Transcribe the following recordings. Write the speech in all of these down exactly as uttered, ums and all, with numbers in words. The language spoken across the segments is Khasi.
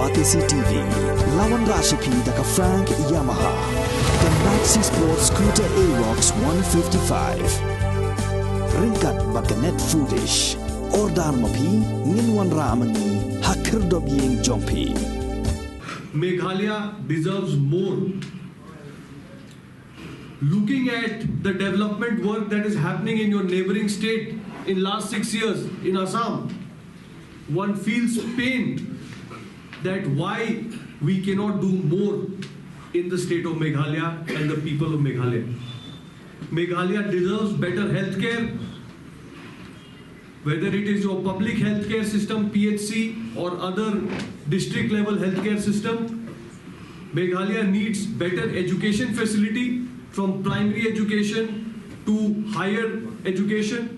Batesi T V, la wanrah sha phi da ka Frank Yamaha, ka Maxi Sport Scooter Aerox one fifty-five. Ryngkat bad ka Net Foodish. Order ma phi, ngin wanrah ma ngi ha khyrdop ïing jong phi. Meghalaya deserves more. Looking at the development work that is happening in your neighboring state in last six years in Assam, one feels pain that why we cannot do more in the state of Meghalaya and the people of Meghalaya. Meghalaya deserves better healthcare, whether it is your public healthcare system, P H C, or other district level healthcare system. Meghalaya needs better education facility, from primary education to higher education.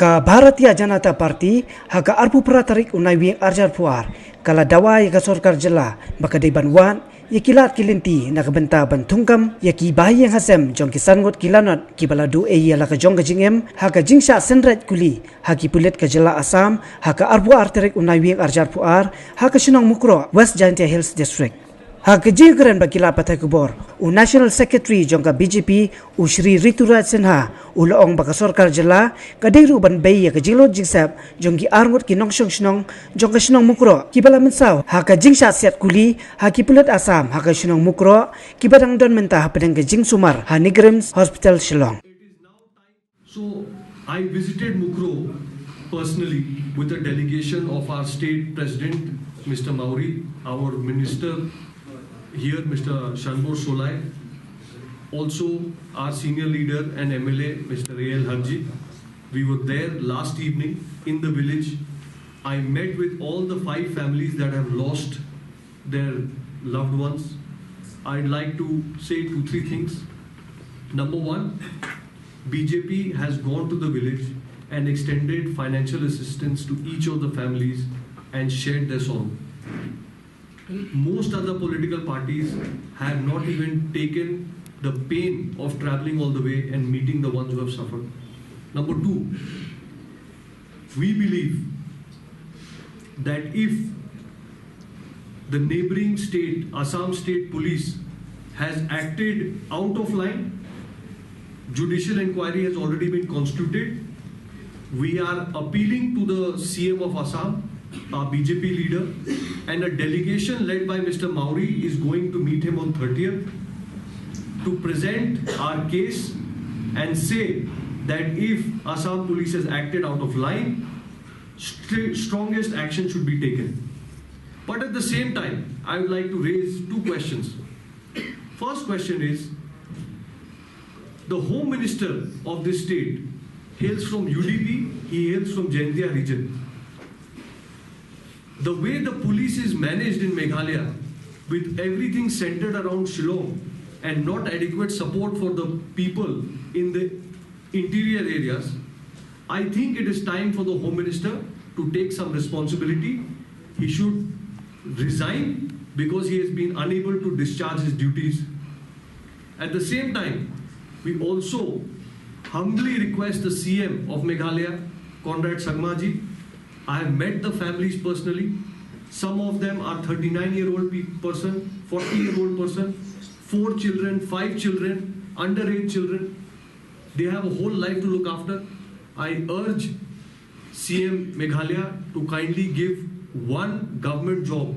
Ka Bharatiya Janata Party ha ka arphew phra tarik u Naiwieng arhajar arphew ar ka la dawa ïa ka sorkar jylla ba ka dei ban wad ïa ki lad ki lynti na ka bynta ban thungkam ïa ki bahaïing hasem jong ki san ngut ki lanot kiba la duh ei ïa la ka jong ka jingim ha ka jingshah synreit kuli ha ki pulit ka jylla Assam ha ka arphew ar tarik u Naiwieng arhajar arphew ar ha ka shnong Mukroh, West Jaintia Hills District. Ha ka jingkren bad ki lad pathai khubor, u National Secretary jong ka B J P, u Shri Rituraj Sinha, u la ong ba ka sorkar jylla ka dei ruh ban bei ïa ka jinglut jingsep jong ki arngut ki nongshong shnong jong ka shnong Mukroh kiba la mynsaw ha ka jingshah siat kuli ha ki pulit Assam ha ka shnong Mukroh kiba dang don mynta hapdeng ka jingsumar ha NEIGRIHMS Hospital Shillong. So I visited Mukroh personally with a delegation of our state president, Mister Mawrie, our minister here, Mister Shanbhog Sholai, also our senior leader and M L A, Mister A L Harjit. We were there last evening in the village. I met with all the five families that have lost their loved ones. I'd like to say two, three things. Number one, B J P has gone to the village and extended financial assistance to each of the families and shared their sorrow. Most other political parties have not even taken the pain of traveling all the way and meeting the ones who have suffered. Number two, we believe that if the neighboring state, Assam State Police, has acted out of line, judicial inquiry has already been constituted. We are appealing to the C M of Assam, our B J P leader, and a delegation led by Mister Mawrie is going to meet him on thirtieth to present our case and say that if Assam Police has acted out of line, str- strongest action should be taken. But at the same time, I would like to raise two questions. First question is, the Home Minister of this state hails from U D P, he hails from Jaintia region. The way the police is managed in Meghalaya, with everything centered around Shillong and not adequate support for the people in the interior areas, I think it is time for the Home Minister to take some responsibility. He should resign because he has been unable to discharge his duties. At the same time, we also humbly request the C M of Meghalaya, Conrad Sangma ji. I have met the families personally. Some of them are thirty-nine year old pe- person, forty year old person, four children, five children, underage children. They have a whole life to look after. I urge C M Meghalaya to kindly give one government job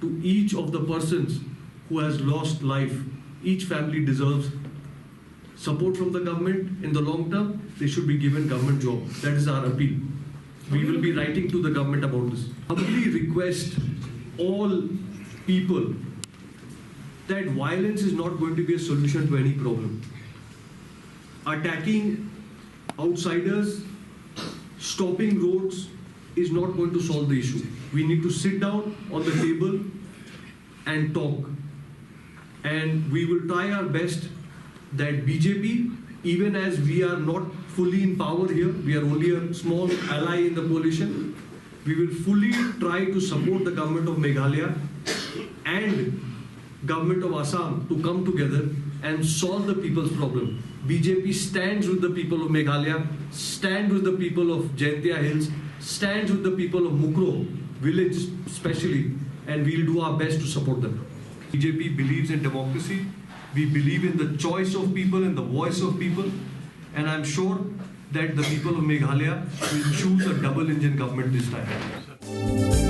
to each of the persons who has lost life. Each family deserves support from the government. In the long term, they should be given government job. That is our appeal. We will be writing to the government about this. Humbly request all people that violence is not going to be a solution to any problem. Attacking outsiders, stopping roads is not going to solve the issue. We need to sit down on the table and talk. And we will try our best that B J P, even as we are not fully in power here, we are only a small ally in the coalition, we will fully try to support the government of Meghalaya and government of Assam to come together and solve the people's problem. B J P stands with the people of Meghalaya, stands with the people of Jaintia Hills, stands with the people of Mukroh village especially, and we'll do our best to support them. B J P believes in democracy. We believe in the choice of people and the voice of people. And I'm sure that the people of Meghalaya will choose a double engine government this time.